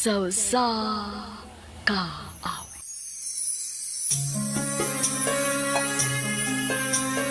Sa usa ka awit.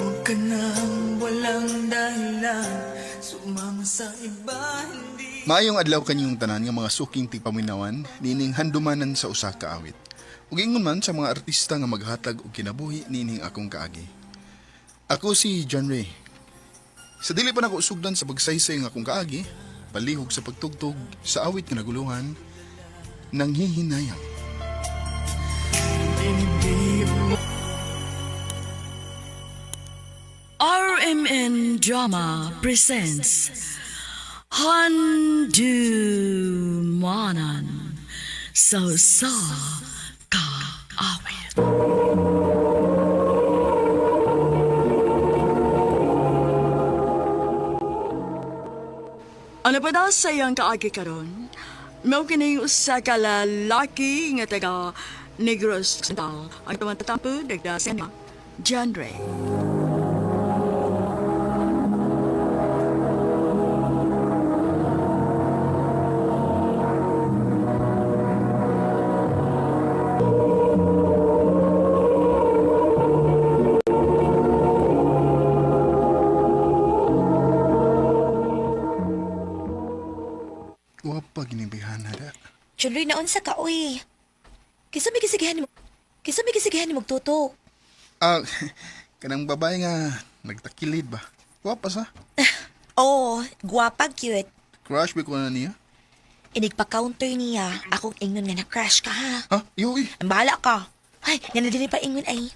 Huwag ka nang walang dahilan sumama sa iba, hindi. Maayong adlaw kanyong tanan nga mga suking tigpaminawan niining handumanan sa usa ka awit. Ug ingon man sa mga artista nga maghatag og kinabuhi niining akong kaagi. Ako si John Ray. Sa dili pa nako sugdan sa pagsaysay nga akong kaagi, palihog sa pagtugtog sa awit nga naguluhan, nanghihinayang. Dinibdib mo. RMN Drama presents Handumanan sa usa ka awit. Ano pa daw sa iyang kaagi karon? Mao kini usa ka lalaki nga taga Negros Occidental ang tumantatampo nagda sa John Ray. Wapa ginibihana da. Chunloy na unsa ka oy. Kinsa may gisigihan nimo? Kinsa may gisigihan nimo tutok? Ah, kanang babae nga nagtakilid ba? Wapa sa. Oh, gwapa cute. Crush ba ko na niya? Inig pa counter niya. Akong ingnon nga na crush ka ha. Ha? Iyo eh. Ang bahala ka. Ay, nga na dili pa ingon ay.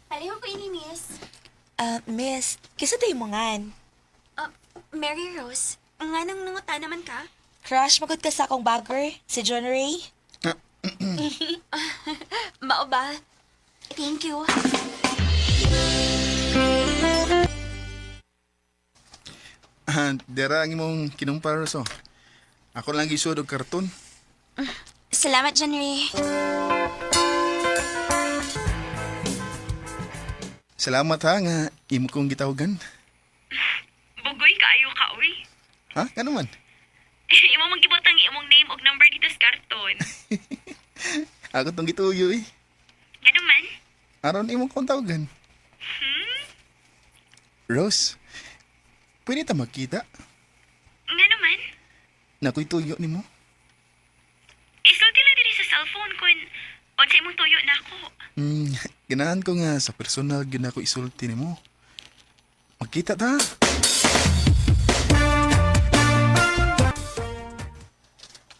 Pareho ko ini, miss. Ah, miss, kinsa day mo ngan? Ah, Mary Rose, nga nang nanguta naman ka? Crush magud ka sa akong bagger, si John Ray. Mao ba? Thank you. Ah, dera ang imong kinumpara so. Ako lang gisud og karton. Salamat, John Ray. Salamat ha nga imo kong gitawagan. Bugoy kaayo ka, uy. Ha? Ngano man? Imo man gibotang imong name og number dito sa karton. Ako tong gituyo eh. Ngano man? Aron imo kong tawagan. Rose, pwede ta magkita? Ngano man? Nakoy tuyo nimo. Isulti lang diri sa cellphone kun unsa imong tuyo nako. Ganahan ko nga sa personal gyud nako isulti nimo. Magkita ta.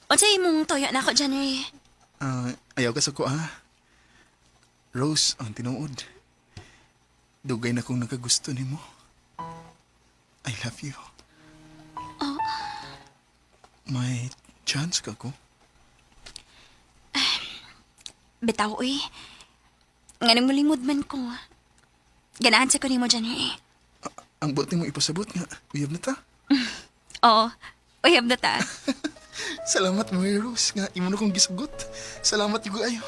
Unsa imong tuyo nako, John Ray? Ah, ayaw ka sa ko ha. Rose, ang tinuod. Dugay na kong nakagusto nimo. I love you. May chance ka ko? Bitaw, uy. Nga nang mulimod man ko. Ganahan sa ko nimo, John Ray. Ang buti mo ipasabot nga. Uyab na ta. Oo, uyab na ta. Salamat, Mary Rose, nga imo na kong gisugot. Salamat yugo ayo.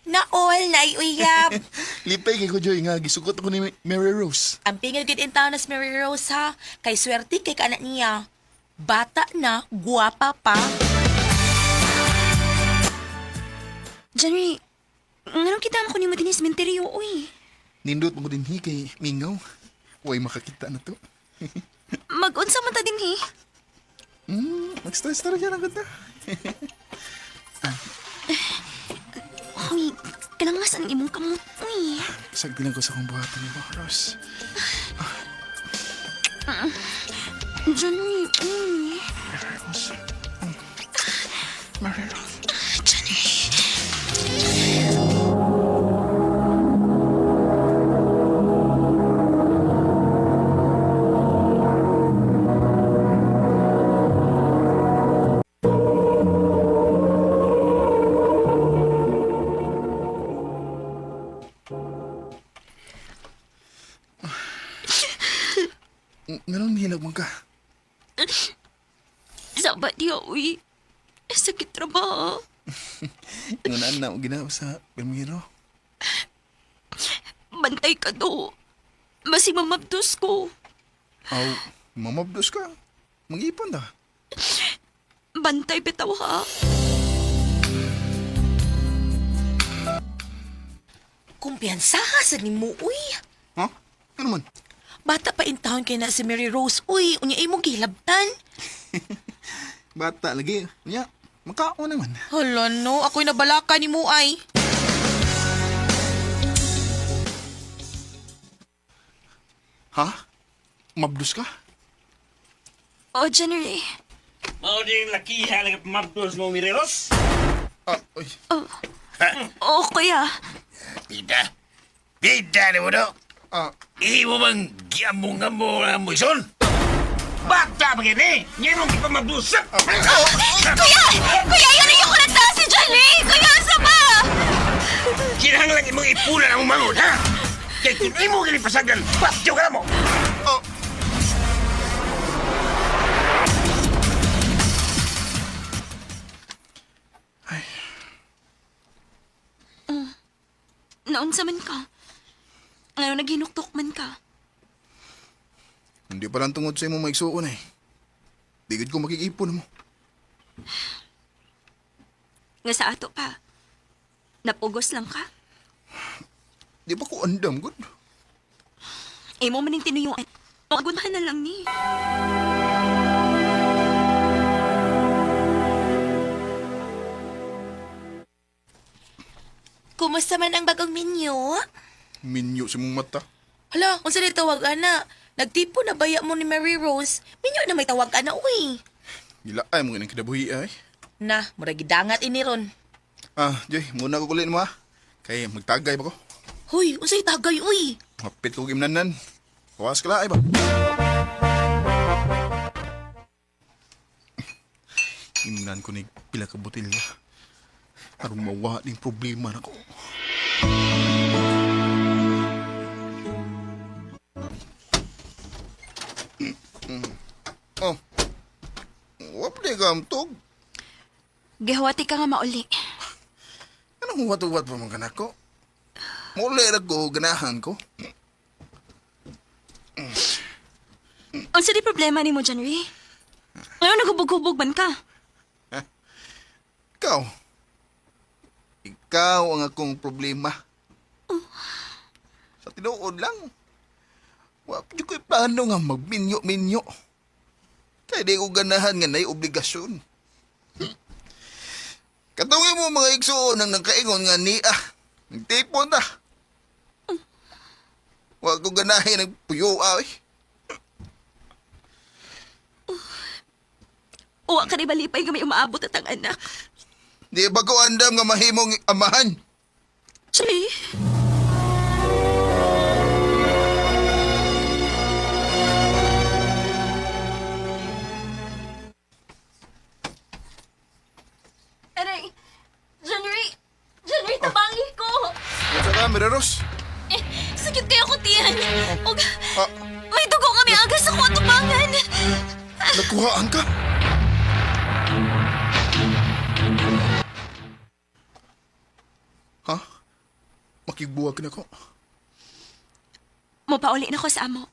Naol, naiuyab. Lipay kay ko Joy nga gisugot ako ni Mary Rose. Ang pingil gid in town na si Mary Rose ha. Kay swerte kay kaanak niya. Bata na, guwapa pa. John Ray, nganong kita mo ko nimo dinhi sa sementeryo, uy? Nindot mo ko dinhi kay Mingaw. Way makakita na to. Mag-unsa man ta dinhi? Mag-stress na rin ang ganda. Uy, kanang ang imong kamot, uy. Sagdi lang ko sa akong buhaton ni Rose. John Ray, uy. Mary Rose. Mary Rose. John Ray. Nganong nihilak mo ka? Saba diya, uy. Sakit ra ba? Ngunaan na ginawa sa pirmiro. Bantay ka do. Masig mamabdos ko. Aw, mamabdos ka. Mag-ipon ta. Bantay bitaw ha. Kumpiyansa ha sa nimo, uy. Ha? Ano man? Bata pa in town kay na si Mary Rose, uy. Unya imong gihilabtan. Bata lagi. Nya, makao naman. Hala no, ako'y nabalaka ni mo ay. Ha? Mabdos ka? O, January. Mao ding lakiha lang mabdos mo Mireros. Ah, oy. Oo, kuya. Bida. Bida ni mo do. Ah, Imo bang giamong-among ang mo ison? Bata pa gini. Ngano kita mabdusak? Kuya! Kuya, yun ang yung kurata si Johnny! Kuya, asa ba? Kinahanglan imong ipulan ang mangon ha. Kay kung imo gini pasagan, patyo ka mo. oh. Naunsa man ka. Ngayon, naghinuktok man ka. Hindi pa lang tungod sa imo maigsuon eh. Di gud ko makikipon mo. Nga sa ato pa. Napugos lang ka. Di pa ko andam gud. Imo man yung tinuyuan. Pagunhan na lang ni. Kumusta man ang bagong menu? Minyo sa mong mata. Hala, unsa ni tawag ana? Nagtipo na baya mo ni Mary Rose. Minyo na may tawag ana, uy. Gilaay mo ginang kinabuhi ay. Na, murag gidangat ini ron. Ah, Joy, muna ko kulin mo ah. Kay magtagay pa ko. Huy, unsay tagay, uy? Mapit ko gimnanan. Kawas ka laay ba? Imnan ko ni pila ka botelya. Aron mawa ning problema nako. Oh. Wa pa di ka amtog. Gihuwati ka nga mauli. Anong huwat-huwat pa man ka nako? Muli ra ko, ganahan ko. Unsa di problema nimo, January? Ngayon, naghubog-hubog man ka. Ikaw. Ikaw ang akong problema. Sa tinuod lang. Wa pa jud ko'y plano nga magminyo-minyo. Kaya di ko ganahan nga na'y obligasyon. Katungi mo mga igsuon ang nagkaingon nga niya. Nagtipon ta. Wa ko ganahin ang puyo ay. Uwa ka ni balipay nga may umaabot at ang anak. Di ba ko andam nga mahimong amahan? Jay! Aray! January! January, tabangi ko! Unsa ka, Miraros? Eh, sakit kayo ko, tiyan. Og, Ah, may dugo kami aga sa kuha tubangan. nakuhaan ka? Ha? Makigbuwag na ko. Mapauli na ko sa amo.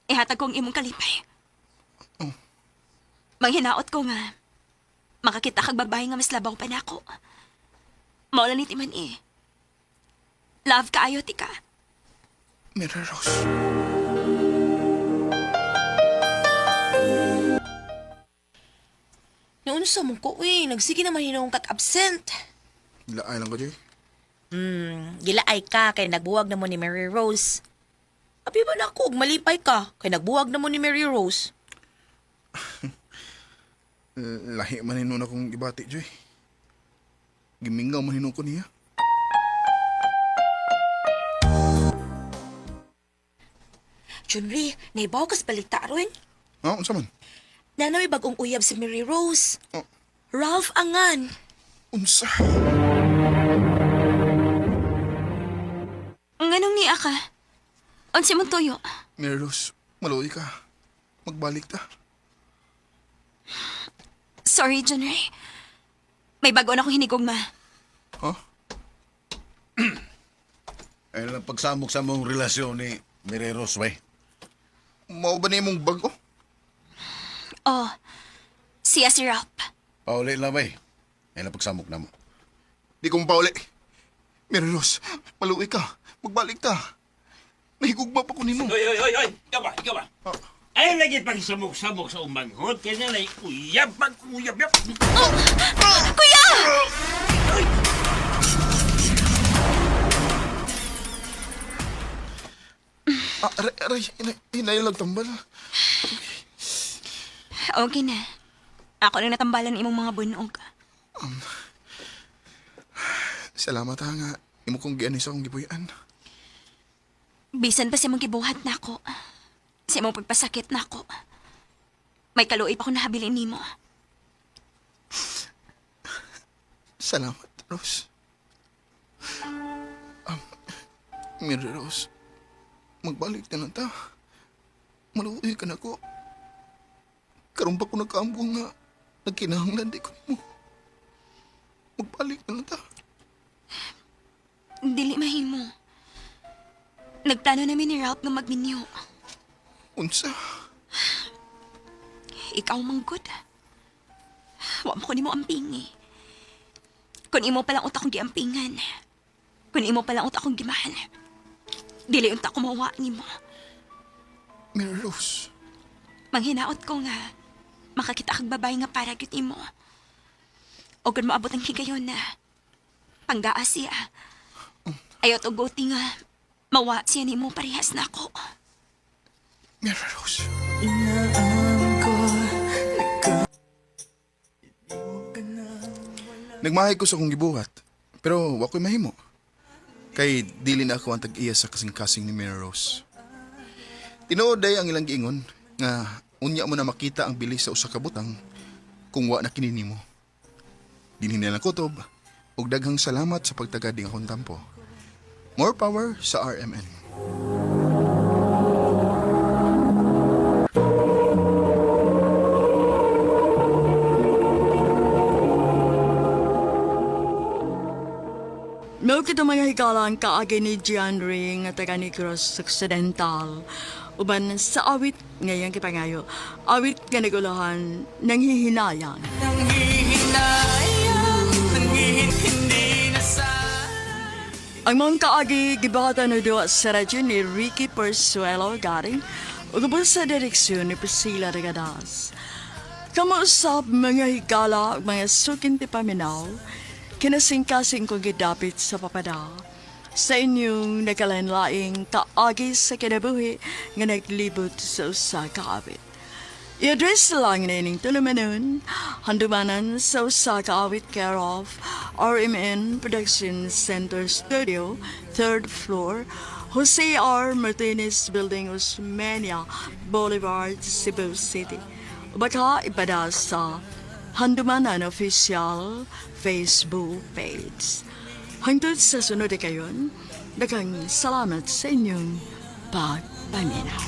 Ihatag ko ang imong kalipay. Oh. Manghinaot ko nga. Makakita kag babae nga mas labaw pa nako. Maula ni timan eh. Love kaayo ti ka. Miraros. Naunsa mo ko, uy. Nagsige naman hinuong kat absent. Laay lang ko, Jay. Gilaay ka kay nagbuwag na mo ni Mary Rose. Abi ba na ako, og malipay ka kay nagbuwag na mo ni Mary Rose. Lahi man hinuon akong gibati, Joy. Gimingaw man hinuon ko niya. Junri, naibaw kas balita ron. Ha? Unsa man? Nanaway bagong uyab si Mary Rose. Oh, Ralph Angan. unsa? Nganong niya ka? Unsa mong tuyo? Miraros, maluoy ka. Magbalik ta. Sorry, Junri. May bago na akong hinigugma. Huh? Ay lang pagsamok sa mong relasyon ni Mary Rose, bay. Mao ba na imong bago? Oh, siya si Ralph. Pauli lang, bay. Ay lang pagsamok na mo. Di ko mapauli. Mary Rose, maluwi ka. Magbalik ta. Nahigugma pa ko nimo. Oy, oy, oy, oy! Ikaw ba? Ikaw ba? Ay, lagi pang samok-samok sa umanghod. Kaya na uyab, pag uyab, yap. Kuya! Ah, aray, aray, hinayang tambal. Okay na. Ako nang natambalan imong mga bunog. Salamat ha nga. Imo kong gianay sa akong gibuyan. Bisan pa sa imong gibuhat nako. Sa imong pagpasakit nako. May kaluoy pa ko nahabilin nimo. Salamat, Rose. Mary Rose, magbalik na lang ta. Maluwi ka na ko. Karon pa ko nagkaambong nga nagkinahanglan di ko nimo. Magbalik na lang ta. Dili mahimo. Nagplano namin ni Ralph nga magminyo. Unsa? Ikaw manggod. Wa mo ko nimo ampingi. Kun imo pa lang utak akong giampingan. Kun imo pa lang utak akong gimahal. Dili unta ko mawa nimo. Mary Rose, Manghinaot ko nga makakita kag babae nga para gyud imo. O kun moabot ang higayon na panggaa siya. Ayot og guti nga mawa siya nimo parehas na ako. Mary Rose. Inaamin ko Nagmahay ko sa akong gibuhat, pero wa ko'y mahimo. Kay dili na ako ang tag-iya sa kasing-kasing ni Mary Rose. Tinuod day ang ilang giingon nga unya mo na makita ang bilis sa usa ka butang kung wa na kini nimo. Dinhi na lang kutob ug daghang salamat sa pagtagad ning akong tampo. More power sa RMN. Mao kito mga higala ang kaagi ni John Ring at taga Negros Occidental. Uban sa awit ngayang kipangayo. Awit nga nagulahan ng hihinayang. Nanghihinayang Nanghihin hindi na sana Ang mga kaagi gibata na duwa sa radyo ni Ricky Persuelo Garing ug ubos sa direksyon ni Priscilla Regadas. Kamuusap mga higala ug mga sukin ti paminaw, kinasingkasing kong gidapit sa papada. Sa inyong nagkalanlaing kaagi sa kinabuhi nga naglibot sa usa ka awit. I-address lang nining tulumanon, handumanan sa usa ka awit care of RMN Production Center Studio, 3rd floor, Jose R. Martinez Building, Osmeña Boulevard, Cebu City. Baka ipada sa Handumanan Official Facebook page. Hangtod sa sunod kayon, daghang salamat sa inyong pagpaminaw.